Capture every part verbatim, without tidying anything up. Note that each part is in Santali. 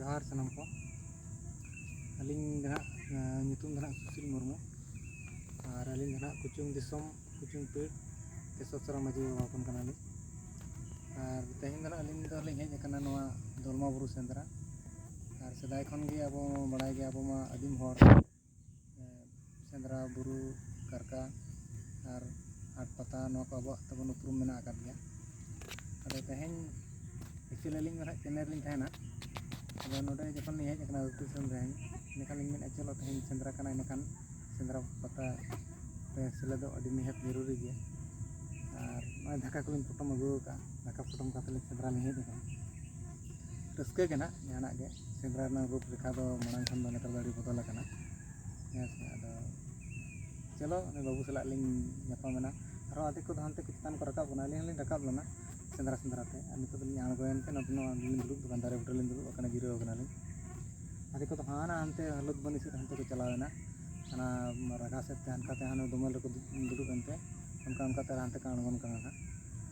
ᱡᱚᱦᱟᱨ ᱥᱟᱱᱟᱢ ᱠᱚ᱾ ᱟᱹᱞᱤᱧ ᱫᱚ ᱱᱟᱦᱟᱜ, ᱮᱸ, ᱧᱩᱛᱩᱢ ᱫᱚ ᱱᱟᱦᱟᱜ ᱥᱩᱥᱤᱞ ᱢᱩᱨᱢᱩ᱾ ᱟᱨ ᱟᱹᱞᱤᱧ ᱫᱚ ᱱᱟᱦᱟᱜ ᱠᱩᱪᱩᱝ ᱫᱤᱥᱚᱢ, ᱠᱩᱪᱩᱝ ᱯᱤᱲ, ᱠᱮᱥᱚᱨ ᱥᱚᱨᱟ ᱢᱟᱹᱡᱷᱤ ᱵᱟᱵᱟ ᱦᱚᱯᱚᱱ ᱠᱟᱱᱟᱞᱤᱧ᱾ ᱟᱨ ᱛᱮᱦᱮᱧ ᱫᱚ ᱱᱟᱦᱟᱜ ᱟᱹᱞᱤᱧ ᱫᱚᱞᱤᱧ ᱦᱮᱡ ᱟᱠᱟᱱᱟ ᱱᱚᱣᱟ ᱫᱚᱞᱢᱟ ᱵᱩᱨᱩ ᱥᱮᱸᱫᱽᱨᱟ᱾ ᱟᱨ ᱥᱮᱫᱟᱭ ᱠᱷᱚᱱ ᱜᱮ ᱟᱵᱚ ᱵᱟᱲᱟᱭ ᱜᱮ, ᱟᱵᱚ ᱢᱟ ᱟᱹᱫᱤᱢ ᱦᱚᱲ, ᱮᱸ, ᱥᱮᱸᱫᱽᱨᱟ, ᱵᱩᱨᱩ, ᱠᱟᱨᱠᱟ ᱟᱨ ᱦᱟᱴ ᱯᱟᱛᱟ, ᱱᱚᱣᱟ ᱠᱚ ᱟᱵᱚᱣᱟᱜ ᱛᱟᱵᱚᱱ ᱩᱯᱨᱩᱢ ᱢᱮᱱᱟᱜ ᱟᱠᱟᱫ ᱜᱮᱭᱟ᱾ ᱟᱫᱚ ᱛᱮᱦᱮᱧ actually ᱟᱹᱞᱤᱧ ᱫᱚ ᱱᱟᱦᱟᱜ ᱪᱮᱱᱱᱟᱭ ᱨᱮᱞᱤᱧ ᱛᱟᱦᱮᱱᱟ᱾ ᱟᱫᱚ ᱱᱚᱰᱮ ᱡᱚᱠᱷᱚᱱ ᱞᱤᱧ ᱦᱮᱡ ᱟᱠᱟᱱᱟ ᱟᱹᱛᱩ ᱫᱤᱥᱚᱢ ᱨᱮ, ᱤᱱᱟᱹᱠᱷᱟᱱ ᱞᱤᱧ ᱢᱮᱱᱮᱫᱼᱟ, ᱪᱚᱞᱚ ᱛᱮᱦᱮᱧ ᱥᱮᱸᱫᱽᱨᱟ ᱠᱟᱱᱟ, ᱤᱱᱟᱹᱠᱷᱟᱱ ᱥᱮᱸᱫᱽᱨᱟ ᱯᱟᱛᱟ ᱨᱮ ᱥᱮᱞᱮᱫᱚᱜ ᱟᱹᱰᱤ ᱱᱤᱦᱟᱹᱛ ᱡᱟᱹᱨᱩᱨᱤ ᱜᱮᱭᱟ᱾ ᱟᱨ ᱱᱚᱜᱼᱚᱭ ᱫᱟᱠᱟ ᱠᱚᱞᱤᱧ ᱯᱚᱴᱚᱢ ᱟᱹᱜᱩ ᱟᱠᱟᱫᱼᱟ, ᱫᱟᱠᱟ ᱯᱚᱴᱚᱢ ᱠᱟᱛᱮ ᱞᱤᱧ ᱥᱮᱸᱫᱽᱨᱟ ᱞᱤᱧ ᱦᱮᱡ ᱟᱠᱟᱱᱟ᱾ ᱨᱟᱹᱥᱠᱟᱹ ᱜᱮ ᱱᱟᱦᱟᱜ, ᱡᱟᱦᱟᱱᱟᱜ ᱜᱮ ᱥᱮᱸᱫᱽᱨᱟ ᱨᱮᱱᱟᱜ ᱨᱩᱯ ᱨᱮᱠᱷᱟ ᱫᱚ ᱢᱟᱲᱟᱝ ᱠᱷᱚᱱ ᱫᱚ ᱱᱮᱛᱟᱨ ᱫᱚ ᱟᱹᱰᱤ ᱵᱚᱫᱚᱞ ᱟᱠᱟᱱᱟ᱾ ᱦᱮᱸ ᱥᱮ, ᱟᱫᱚ ᱪᱚᱞᱚ, ᱩᱱᱤ ᱵᱟᱹᱵᱩ ᱥᱟᱞᱟᱜ ᱞᱤᱧ ᱧᱟᱯᱟᱢ ᱮᱱᱟ᱾ ᱟᱨᱦᱚᱸ ᱟᱫᱷᱮᱠ ᱠᱚᱫᱚ ᱦᱟᱱᱛᱮ ᱠᱚ ᱪᱮᱛᱟᱱ ᱠᱚ ᱨᱟᱠᱟᱵ ᱠᱟᱱᱟ, ᱟᱹᱞᱤᱧ ᱦᱚᱸᱞᱤᱧ ᱨᱟᱠᱟᱵ ᱞᱮᱱᱟ ᱥᱮᱸᱫᱽᱨᱟ ᱥᱮᱸᱫᱽᱨᱟ ᱛᱮ᱾ ᱟᱨ ᱱᱤᱛᱚᱜ ᱫᱚᱞᱤᱧ ᱟᱬᱜᱚᱭᱮᱱ ᱛᱮ ᱱᱚᱛᱮ ᱱᱚᱣᱟ ᱞᱤᱧ ᱫᱩᱲᱩᱵ ᱟᱠᱟᱱᱟ, ᱫᱟᱨᱮ ᱵᱩᱴᱟᱹ ᱨᱮᱞᱤᱧ ᱫᱩᱲᱩᱵ ᱟᱠᱟᱱᱟ, ᱡᱤᱨᱟᱹᱣ ᱟᱠᱟᱱᱟᱞᱤᱧ᱾ ᱟᱫᱷᱮᱠ ᱠᱚᱫᱚ ᱦᱟᱱᱟ ᱦᱟᱱᱛᱮ ᱦᱟᱞᱚᱛ ᱵᱟᱹᱱᱤ ᱥᱮᱫ ᱦᱟᱱᱛᱮ ᱠᱚ ᱪᱟᱞᱟᱣ ᱮᱱᱟ, ᱦᱟᱱᱟ ᱨᱟᱜᱟ ᱥᱮᱫ ᱛᱮ, ᱦᱟᱱᱠᱟ ᱛᱮ ᱦᱟᱱᱮ ᱫᱚᱢᱮᱞ ᱨᱮᱠᱚ ᱫᱩ-, ᱫᱩᱲᱩᱵ ᱮᱱᱛᱮ ᱚᱱᱠᱟ ᱚᱱᱠᱟ ᱛᱮ ᱟᱨ ᱦᱟᱱᱛᱮ ᱠᱚ ᱟᱬᱜᱚᱱ ᱠᱟᱱᱟ ᱱᱟᱦᱟᱜ᱾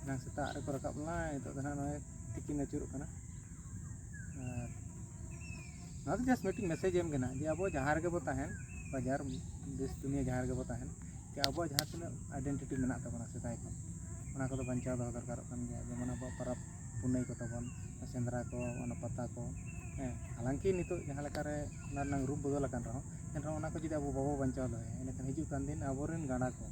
ᱮᱱᱟᱝ ᱥᱮᱛᱟᱜ ᱨᱮᱠᱚ ᱨᱟᱠᱟᱵ ᱞᱮᱱᱟ, ᱱᱤᱛᱚᱜ ᱫᱚ ᱱᱟᱦᱟᱜ ᱱᱚᱜᱼᱚᱭ ᱛᱤᱠᱤᱱ ᱟᱹᱪᱩᱨᱚᱜ ᱠᱟᱱᱟ᱾ ᱟᱨ ᱱᱚᱣᱟ ᱫᱚ just ᱢᱤᱫᱴᱤᱡ message ᱮᱢ ᱠᱟᱱᱟ ᱡᱮ ᱟᱵᱚ ᱡᱟᱦᱟᱸ ᱨᱮᱜᱮ ᱵᱚ ᱛᱟᱦᱮᱱ, ᱵᱟᱡᱟᱨ, ᱫᱮᱥ ᱫᱩᱱᱤᱭᱟᱹ ᱡᱟᱦᱟᱸ ᱨᱮᱜᱮ ᱵᱚ ᱛᱟᱦᱮᱱ, ᱡᱮ ᱟᱵᱚᱣᱟᱜ ᱡᱟᱦᱟᱸ ᱛᱤᱱᱟᱹᱜ identity ᱢᱮᱱᱟᱜ ᱛᱟᱵᱚᱱᱟ ᱥᱮᱫᱟᱭ ᱠᱷᱚᱱ, ᱚᱱᱟ ᱠᱚᱫᱚ ᱵᱟᱧᱪᱟᱣ ᱫᱚᱦᱚ ᱫᱚᱨᱠᱟᱨᱚᱜ ᱠᱟᱱ ᱜᱮᱭᱟ᱾ ᱡᱮᱢᱚᱱ ᱟᱵᱚᱣᱟᱜ ᱯᱚᱨᱚᱵᱽ ᱯᱩᱱᱟᱹᱭ ᱠᱚ ᱛᱟᱵᱚᱱ, ᱥᱮᱸᱫᱽᱨᱟ ᱠᱚ, ᱚᱱᱟ ᱯᱟᱛᱟ ᱠᱚ, ᱦᱮᱸ, ᱦᱟᱞᱟᱝᱠᱤ ᱱᱤᱛᱚᱜ ᱡᱟᱦᱟᱸ ᱞᱮᱠᱟᱨᱮ ᱚᱱᱟ ᱨᱮᱱᱟᱜ ᱨᱩᱯ ᱵᱚᱫᱚᱞ ᱟᱠᱟᱱ ᱨᱮᱦᱚᱸ, ᱮᱱᱨᱮᱦᱚᱸ ᱚᱱᱟ ᱠᱚ ᱡᱩᱫᱤ ᱟᱵᱚ ᱵᱟᱵᱚ ᱵᱟᱧᱪᱟᱣ ᱫᱚᱦᱚᱭᱟ, ᱮᱸᱰᱮᱠᱷᱟᱱ ᱦᱤᱡᱩᱜ ᱠᱟᱱ ᱫᱤᱱ ᱟᱵᱚᱨᱮᱱ ᱜᱟᱬᱟ ᱠᱚ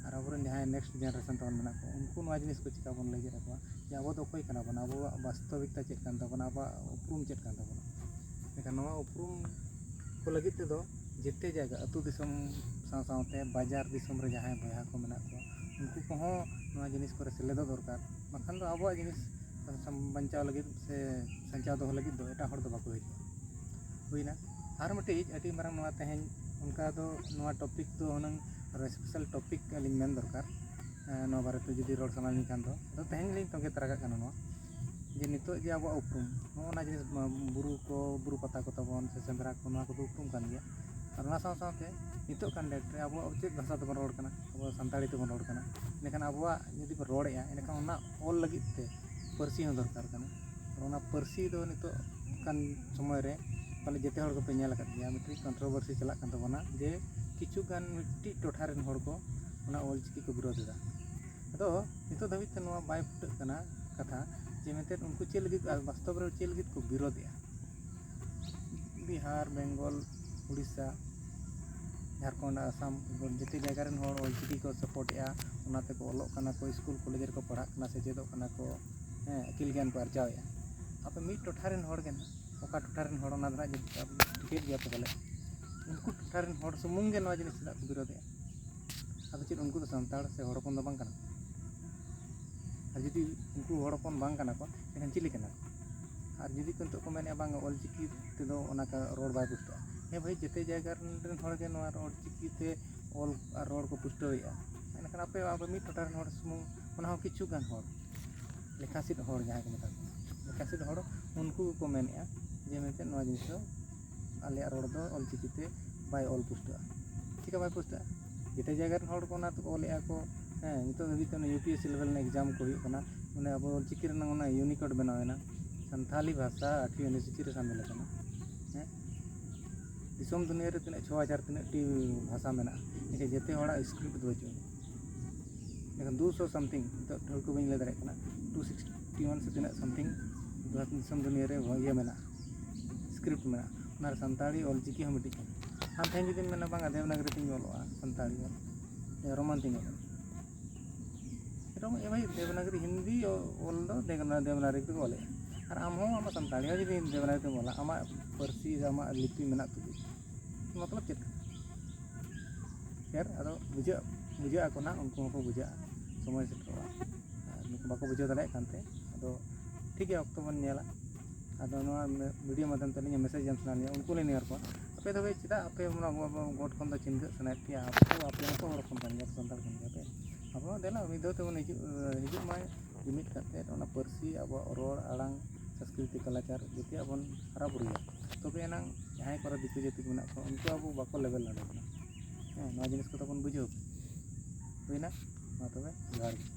ᱟᱨ ᱟᱵᱚᱨᱮᱱ ᱡᱟᱦᱟᱸᱭ next generation ᱛᱟᱵᱚᱱ ᱢᱮᱱᱟᱜ ᱠᱚ, ᱩᱱᱠᱩ ᱱᱚᱣᱟ ᱡᱤᱱᱤᱥ ᱠᱚ ᱪᱤᱠᱟ ᱵᱚᱱ ᱞᱟᱹᱭ ᱪᱮᱫ ᱟᱠᱚᱣᱟ ᱡᱮ ᱟᱵᱚ ᱫᱚ ᱚᱠᱚᱭ ᱠᱟᱱᱟ ᱵᱚᱱ, ᱟᱵᱚᱣᱟᱜ ᱵᱟᱥᱛᱚᱵᱤᱠᱛᱟ ᱪᱮᱫ ᱠᱟᱱ ᱛᱟᱵᱚᱱᱟ, ᱟᱵᱚᱣᱟᱜ ᱩᱯᱨᱩᱢ ᱪᱮᱫ ᱠᱟᱱ ᱛᱟᱵᱚᱱᱟ᱾ ᱮᱱᱠᱷᱟᱱ ᱱᱚᱣᱟ ᱩᱯᱨᱩᱢ ᱠᱚ ᱞᱟᱹᱜᱤᱫ ᱛᱮᱫᱚ ᱡᱮᱛᱮ ᱡᱟᱭᱜᱟ, ᱟᱹᱛᱩ ᱫᱤᱥᱚᱢ ᱥᱟᱶ ᱥᱟᱶᱛᱮ ᱵᱟᱡᱟᱨ ᱫᱤᱥᱚᱢ ᱨᱮ ᱡᱟᱦᱟᱸᱭ ᱵᱚᱭᱦᱟ ᱠᱚ ᱢᱮᱱᱟᱜ ᱠᱚᱣᱟ, ᱩᱱᱠᱩ ᱠᱚᱦᱚᱸ ᱱᱚᱣᱟ ᱡᱤᱱᱤᱥ ᱠᱚᱨᱮ ᱥᱮᱞᱮᱫᱚᱜ ᱫᱚᱨᱠᱟᱨ᱾ ᱵᱟᱝᱠᱷᱟᱱ ᱫᱚ ᱟᱵᱚᱣᱟᱜ ᱡᱤᱱᱤᱥ ᱵᱟᱧᱪᱟᱣ ᱞᱟᱹᱜᱤᱫ ᱥᱮ ᱥᱟᱧᱪᱟᱣ ᱫᱚᱦᱚ ᱞᱟᱹᱜᱤᱫ ᱫᱚ ᱮᱴᱟᱜ ᱦᱚᱲ ᱫᱚ ᱵᱟᱠᱚ ᱦᱤᱡᱩᱜᱼᱟ᱾ ᱦᱩᱭᱱᱟ᱾ ᱟᱨ ᱢᱤᱫᱴᱤᱡ ᱟᱹᱰᱤ ᱢᱟᱨᱟᱝ ᱱᱚᱣᱟ ᱛᱮᱦᱮᱧ ᱚᱱᱠᱟ ᱫᱚ ᱱᱚᱣᱟ topic ᱫᱚ ᱦᱩᱱᱟᱹᱝ ᱟᱨᱚ special topic ᱟᱹᱞᱤᱧ ᱢᱮᱱ ᱫᱚᱨᱠᱟᱨ, ᱮᱸ, ᱱᱚᱣᱟ ᱵᱟᱨᱮᱛᱮ ᱡᱩᱫᱤ ᱨᱚᱲ ᱥᱟᱱᱟ ᱞᱤᱧ ᱠᱷᱟᱱ ᱫᱚ᱾ ᱟᱫᱚ ᱛᱮᱦᱮᱧ ᱞᱤᱧ ᱛᱚᱸᱜᱮ ᱛᱟᱨᱟ ᱠᱟᱜ ᱠᱟᱱᱟ ᱱᱚᱣᱟ, ᱡᱮ ᱱᱤᱛᱚᱜ ᱡᱮ ᱟᱵᱚᱣᱟᱜ ᱩᱯᱨᱩᱢ, ᱱᱚᱜᱼᱚ ᱱᱟ ᱡᱤᱱᱤᱥ, ᱢᱟ, ᱵᱩᱨᱩ ᱠᱚ, ᱵᱩᱨᱩ ᱯᱟᱛᱟ ᱠᱚ ᱛᱟᱵᱚᱱ ᱥᱮ ᱥᱮᱸᱫᱽᱨᱟ ᱠᱚ, ᱱᱚᱣᱟ ᱠᱚᱫᱚ ᱩᱯᱨᱩᱢ ᱠᱟᱱ ᱜᱮᱭᱟ᱾ ᱟᱨ ᱚᱱᱟ ᱥᱟᱶ ᱥᱟᱶᱛᱮ ᱱᱤᱛᱚᱜ ᱠᱟᱱ date ᱨᱮ ᱟᱵᱚᱣᱟᱜ ᱪᱮᱫ ᱵᱷᱟᱥᱟ ᱛᱮᱵᱚᱱ ᱨᱚᱲ ᱠᱟᱱᱟ? ᱟᱵᱚ ᱥᱟᱱᱛᱟᱲᱤ ᱛᱮᱵᱚᱱ ᱨᱚᱲ ᱠᱟᱱᱟ᱾ ᱮᱸᱰᱮᱠᱷᱟᱱ ᱟᱵᱚᱣᱟᱜ ᱡᱩᱫᱤ ᱵᱚᱱ ᱨᱚᱲᱮᱫᱼᱟ, ᱮᱸᱰᱮᱠᱷᱟᱱ ᱚᱱᱟ ᱚᱞ ᱞᱟᱹᱜᱤᱫ ᱛᱮ ᱯᱟᱹᱨᱥᱤ ᱦᱚᱸ ᱫᱚᱨᱠᱟᱨ ᱠᱟᱱᱟ᱾ ᱟᱨ ᱚᱱᱟ ᱯᱟᱹᱨᱥᱤ ᱫᱚ ᱱᱤᱛᱚᱜ ᱠᱟᱱ ᱥᱚᱢᱚᱭ ᱨᱮ ᱯᱟᱞᱮ ᱡᱮᱛᱮ ᱦᱚᱲ ᱠᱚᱯᱮ ᱧᱮᱞ ᱟᱠᱟᱫ ᱜᱮᱭᱟ, ᱢᱤᱫᱴᱤᱡ ᱠᱚᱱᱴᱨᱳᱵᱷᱟᱨᱥᱤ ᱪᱟᱞᱟᱜ ᱠᱟᱱ ᱛᱟᱵᱚᱱᱟ ᱡᱮ ᱠᱤᱪᱷᱩ ᱜᱟᱱ ᱢᱤᱫᱴᱤᱡ ᱴᱚᱴᱷᱟ ᱨᱮᱱ ᱦᱚᱲ ᱠᱚ ᱚᱱᱟ ᱚᱞ ᱪᱤᱠᱤ ᱠᱚ ᱵᱤᱨᱳᱫ ᱮᱫᱟ᱾ ᱟᱫᱚ ᱱᱤᱛᱚᱜ ᱫᱷᱟᱹᱵᱤᱡ ᱛᱮ ᱱᱚᱣᱟ ᱵᱟᱭ ᱯᱷᱩᱴᱟᱹᱜ ᱠᱟᱱᱟ ᱠᱟᱛᱷᱟ ᱡᱮ ᱢᱮᱱᱛᱮ ᱩᱱᱠᱩ ᱪᱮᱫ ᱞᱟᱹᱜᱤᱫ ᱟᱨ ᱵᱟᱥᱛᱚᱵ ᱨᱮ ᱪᱮᱫ ᱞᱟᱹᱜᱤᱫ ᱠᱚ ᱵᱤᱨᱳᱫ ᱮᱫᱟ᱾ ᱵᱤᱦᱟᱨ, ᱵᱮᱝᱜᱚᱞ, ᱩᱲᱤᱥᱥᱟ, ᱡᱷᱟᱲᱠᱷᱚᱸᱰ, ᱟᱥᱟᱢ, ᱡᱚᱛᱚ ᱡᱟᱭᱜᱟ ᱨᱮᱱ ᱦᱚᱲ ᱚᱞ ᱪᱤᱠᱤ ᱠᱚ ᱥᱟᱯᱳᱨᱴ ᱮᱫᱟ, ᱚᱱᱟ ᱛᱮᱠᱚ ᱚᱞᱚᱜ ᱠᱟᱱᱟ ᱠᱚ, ᱥᱠᱩᱞ ᱠᱚᱞᱮᱡᱽ ᱨᱮᱠᱚ ᱯᱟᱲᱦᱟᱜ ᱠᱟᱱᱟ, ᱥᱮᱪᱮᱫᱚᱜ ᱠᱟᱱᱟ ᱠᱚ, ᱦᱮᱸ, ᱟᱹᱠᱤᱞ ᱜᱮᱭᱟᱱ ᱠᱚ ᱟᱨᱡᱟᱣᱮᱫᱼᱟ᱾ ᱟᱯᱮ ᱢᱤᱫ ᱴᱚᱴᱷᱟ ᱨᱮᱱ ᱦᱚᱲ ᱜᱮ ᱱᱟᱦᱟᱜ, ᱚᱠᱟ ᱴᱚᱴᱷᱟ ᱨᱮᱱ ᱦᱚᱲ ᱚᱱᱟ ᱫᱚ ᱱᱟᱦᱟᱜ ᱴᱷᱤᱠᱟᱹᱭᱮᱫ ᱜᱮᱭᱟ ᱯᱮ ᱯᱟᱞᱮ, ᱩᱱᱠᱩ ᱴᱚᱴᱷᱟ ᱨᱮᱱ ᱦᱚᱲ ᱥᱩᱢᱩᱝ ᱜᱮ ᱱᱚᱣᱟ ᱡᱤᱱᱤᱥ ᱪᱮᱫᱟᱜ ᱠᱚ ᱵᱤᱨᱳᱫᱮᱜᱼᱟ? ᱟᱫᱚ ᱪᱮᱫ ᱩᱱᱠᱩ ᱫᱚ ᱥᱟᱱᱛᱟᱲ ᱥᱮ ᱦᱚᱲ ᱦᱚᱯᱚᱱ ᱫᱚ ᱵᱟᱝ ᱠᱟᱱᱟ ᱠᱚ? ᱟᱨ ᱡᱩᱫᱤ ᱩᱱᱠᱩ ᱦᱚᱲ ᱦᱚᱯᱚᱱ ᱵᱟᱝ ᱠᱟᱱᱟ ᱠᱚ, ᱮᱱᱠᱷᱟᱱ ᱪᱤᱞᱤ ᱠᱟᱱᱟ ᱠᱚ? ᱟᱨ ᱡᱩᱫᱤ ᱠᱚ ᱱᱤᱛᱚᱜ ᱠᱚ ᱢᱮᱱᱮᱫᱼᱟ, "ᱵᱟᱝ, ᱚᱞ ᱪᱤᱠᱤ ᱛᱮᱫᱚ ᱚᱱᱟ ᱠᱟ-, ᱨᱚᱲ ᱵᱟᱭ ᱯᱩᱥᱴᱟᱹᱜᱼᱟ", ᱦᱮᱸ ᱵᱷᱟᱹᱭ, ᱡᱮᱛᱮ ᱡᱟᱭᱜᱟ ᱨᱮᱱ ᱦᱚᱲ ᱜᱮ ᱱᱚᱣᱟ ᱚᱞ ᱪᱤᱠᱤ ᱛᱮ ᱚᱞ ᱟᱨ ᱨᱚᱲ ᱠᱚ ᱯᱩᱥᱴᱟᱹᱣᱮᱫᱼᱟ, ᱮᱱᱠᱷᱟᱱ ᱟᱯᱮ, ᱟᱯᱮ ᱢᱤᱫ ᱴᱚᱴᱷᱟ ᱨᱮᱱ ᱦᱚᱲ ᱥᱩᱢᱩᱝ, ᱚᱱᱟ ᱦᱚᱸ ᱠᱤᱪᱷᱩ ᱜᱟᱱ ᱦᱚᱲ, ᱞᱮᱠᱷᱟᱥᱤᱫ ᱦᱚᱲ ᱡᱟᱦᱟᱸᱭ ᱠᱚ ᱢᱮᱛᱟ ᱠᱚ ᱠᱟᱱᱟ, ᱞᱮᱠᱷᱟᱥᱤᱫ ᱦᱚᱲ, ᱩᱱᱠᱩ ᱜᱮᱠᱚ ᱢᱮᱱᱮᱫᱼᱟ ᱡᱮ ᱢᱮᱱᱛᱮ ᱱᱚᱣᱟ ᱡᱤᱱᱤᱥ ᱫᱚ ᱟᱞᱮᱭᱟᱜ ᱨᱚᱲ ᱫᱚ ᱚᱞ ᱪᱤᱠᱤ ᱛᱮ ᱵᱟᱭ ᱚᱞ ᱯᱩᱥᱴᱟᱹᱜᱼᱟ᱾ ᱪᱤᱠᱟ ᱵᱟᱭ ᱯᱩᱥᱴᱟᱹᱜᱼᱟ? ᱡᱮᱛᱮ ᱡᱟᱭᱜᱟ ᱨᱮᱱ ᱦᱚᱲ ᱠᱚ ᱚᱱᱟ ᱛᱮᱠᱚ ᱚᱞᱮᱫᱼᱟ ᱠᱚ᱾ ᱦᱮᱸ, ᱱᱤᱛᱚᱜ ᱫᱷᱟᱹᱵᱤᱡ ᱛᱮ ᱚᱱᱟ ᱭᱩ ᱯᱤ ᱮᱥ ᱥᱤ ᱞᱮᱵᱮᱞ ᱨᱮᱱᱟᱜ ᱮᱠᱡᱟᱢ ᱠᱚ ᱦᱩᱭᱩᱜ ᱠᱟᱱᱟ, ᱚᱱᱮ ᱟᱵᱚ ᱚᱞ ᱪᱤᱠᱤ ᱨᱮᱱᱟᱜ ᱚᱱᱟ ᱤᱭᱩᱱᱤᱠᱳᱰ ᱵᱮᱱᱟᱣ ᱮᱱᱟ, ᱥᱟᱱᱛᱷᱟᱞᱤ ᱵᱷᱟᱥᱟ ᱟᱹᱠᱷᱤᱞ ᱚᱱᱩᱥᱩᱪᱤ ᱨᱮ ᱥᱟᱢᱤᱞ ᱟᱠᱟᱱᱟ᱾ ᱦᱮᱸ, ᱫᱤᱥᱚᱢ ᱫᱩᱱᱤᱭᱟᱹ ᱨᱮ ᱛᱤᱱᱟᱹᱜ ᱪᱷᱚ ᱦᱟᱡᱟᱨ ᱛᱤᱱᱟᱹᱜ ᱴᱤ ᱵᱷᱟᱥᱟ ᱢᱮᱱᱟᱜᱼᱟ, ᱮᱱᱠᱷᱟᱱ ᱡᱮᱛᱮ ᱦᱚᱲᱟᱜ ᱥᱠᱨᱤᱯᱴ ᱫᱚ ᱵᱟᱹᱪᱩᱜᱼᱟ᱾ ᱮᱱᱠᱷᱟᱱ ᱫᱩᱥᱚ ᱥᱟᱢᱛᱷᱤᱝ, ᱱᱤᱛᱚᱜ ᱴᱷᱟᱹᱣᱠᱟᱹ ᱵᱟᱹᱧ ᱞᱟᱹᱭ ᱫᱟᱲᱮᱭᱟᱜ ᱠᱟᱱᱟ, ᱴᱩ ᱥᱤᱠᱥᱴᱤ ᱚᱣᱟᱱ ᱥᱮ ᱛᱤᱱᱟᱹᱜ ᱥᱟᱢᱛᱷᱤᱝ ᱫᱤᱥᱚᱢ ᱫᱩᱱᱤᱭᱟᱹ ᱨᱮ ᱤᱭᱟᱹ ᱢᱮᱱᱟᱜᱼᱟ, ᱥᱠᱨᱤᱯᱴ ᱢᱮᱱᱟᱜᱼᱟ᱾ ᱚᱱᱟᱨᱮ ᱥᱟᱱᱛᱟᱲᱤ ᱚᱞ ᱪᱤᱠᱤ ᱦᱚᱸ ᱢᱤᱫᱴᱤᱡ ᱠᱟᱱᱟ᱾ ᱟᱢ ᱴᱷᱮᱱ ᱡᱩᱫᱤᱢ ᱢᱮᱱᱟ, "ᱵᱟᱝᱟ, ᱫᱮᱵᱽᱱᱟᱜᱚᱨᱤ ᱛᱤᱧ ᱚᱞᱚᱜᱼᱟ, ᱥᱟᱱᱛᱟᱲᱤ ᱚᱞ, ᱨᱳᱢᱟᱱ ᱛᱤᱧ ᱚᱞᱚᱜᱼᱟ", ᱮᱨᱚᱢ, ᱮ ᱵᱷᱟᱹᱭ, ᱫᱮᱵᱽᱱᱟᱜᱚᱨᱤ ᱦᱤᱱᱫᱤ ᱚ-, ᱚᱞ ᱫᱚ ᱫᱮᱵᱽᱱᱟ-, ᱫᱮᱵᱽᱱᱟᱜᱚᱨᱤ ᱛᱮᱠᱚ ᱚᱞᱮᱜᱼᱟ᱾ ᱟᱨ ᱟᱢ ᱦᱚᱸ ᱟᱢᱟᱜ ᱥᱟᱱᱛᱟᱲᱤ ᱦᱚᱸ ᱡᱩᱫᱤ ᱫᱮᱵᱽᱱᱟᱜᱚᱨᱤ ᱛᱮᱢ ᱚᱞᱟ, ᱟᱢᱟᱜ ᱯᱟᱹᱨᱥᱤ ᱥᱮ ᱟᱢᱟᱜ ᱞᱤᱯᱤ ᱢᱮᱱᱟᱜ ᱛᱩᱞᱩᱡ, ᱢᱚᱛᱞᱚᱵ ᱪᱮᱫ ᱠᱟᱱᱟ? ᱯᱷᱮᱨ ᱟᱫᱚ ᱵᱩᱡᱷᱟᱹᱜ, ᱵᱩᱡᱷᱟᱹᱜ ᱟᱠᱚ ᱱᱟᱦᱟᱜ, ᱩᱱᱠᱩ ᱦᱚᱸᱠᱚ ᱵᱩᱡᱷᱟᱹᱜᱼᱟ, ᱥᱚᱢᱚᱭ ᱥᱮᱴᱮᱨᱚᱜᱼᱟ᱾ ᱟᱨ ᱱᱩᱠᱩ ᱵᱟᱠᱚ ᱵᱩᱡᱷᱟᱹᱣ ᱫᱟᱲᱮᱭᱟᱜ ᱠᱟᱱᱛᱮ, ᱟᱫᱚ ᱴᱷᱤᱠ ᱜᱮᱭᱟ, ᱚᱠᱛᱚ ᱵᱚᱱ ᱧᱮᱞᱟ᱾ ᱟᱫᱚ ᱱᱚᱣᱟ ᱢᱮ-, ᱵᱷᱤᱰᱤᱭᱳ ᱢᱟᱫᱽᱫᱷᱚᱢ ᱛᱮ ᱟᱹᱞᱤᱧ ᱢᱮᱥᱮᱡᱽ ᱮᱢ ᱥᱟᱱᱟ ᱞᱤᱧᱟ, ᱩᱱᱠᱩ ᱞᱤᱧ ᱱᱮᱦᱚᱨ ᱠᱚᱣᱟ, ᱟᱯᱮ ᱫᱚ ᱪᱮᱫᱟᱜ ᱟᱯᱮ ᱚᱱᱟ ᱜᱚ-, ᱜᱚ-, ᱜᱚᱴ ᱠᱷᱚᱱ ᱫᱚ ᱪᱤᱱᱜᱟᱹᱜ ᱥᱟᱱᱟᱭᱮᱫ ᱯᱮᱭᱟ? ᱟᱯᱮ ᱫᱚ, ᱟᱯᱮ ᱦᱚᱸᱛᱚ ᱦᱚᱲ ᱦᱚᱯᱚᱱ ᱠᱟᱱ ᱜᱮᱭᱟ ᱯᱮ, ᱥᱟᱱᱛᱟᱲ ᱠᱟᱱ ᱜᱮᱭᱟ ᱯᱮ᱾ ᱟᱵᱚ ᱫᱮᱞᱟ, ᱢᱤᱫ ᱫᱷᱟᱣ ᱛᱮᱵᱚᱱ ᱦᱤᱡᱩᱜ, ᱦᱤᱡᱩᱜ ᱢᱟ ᱡᱩᱢᱤᱫ ᱠᱟᱛᱮᱫ, ᱚᱱᱟ ᱯᱟᱹᱨᱥᱤ, ᱟᱵᱚᱣᱟᱜ ᱨᱚᱲ ᱟᱲᱟᱝ, ᱥᱚᱝᱥᱠᱨᱤᱛᱤ, ᱠᱟᱞᱪᱟᱨ ᱡᱚᱛᱚᱣᱟᱜ ᱵᱚᱱ ᱦᱟᱨᱟ ᱵᱩᱨᱩᱭᱟ᱾ ᱛᱚᱵᱮ ᱮᱱᱟᱝ ᱡᱟᱦᱟᱸᱭ ᱠᱚᱨᱮ ᱫᱤᱠᱩ ᱡᱟᱹᱛᱤ ᱠᱚ ᱢᱮᱱᱟᱜ ᱠᱚᱣᱟ, ᱩᱱᱠᱩ ᱟᱵᱚ ᱵᱟᱠᱚ ᱞᱮᱵᱮᱞ ᱫᱟᱲᱮᱭᱟᱵᱚᱱᱟ᱾ ᱦᱮᱸ, ᱱᱚᱣᱟ ᱡᱤᱱᱤᱥ ᱠᱚᱫᱚ ᱵᱚᱱ ᱵᱩᱡᱷᱟᱹᱣ᱾ ᱦᱩᱭᱱᱟ? ᱢᱟ ᱛᱚᱵᱮ, ᱡᱚᱦᱟᱨ ᱜᱮ᱾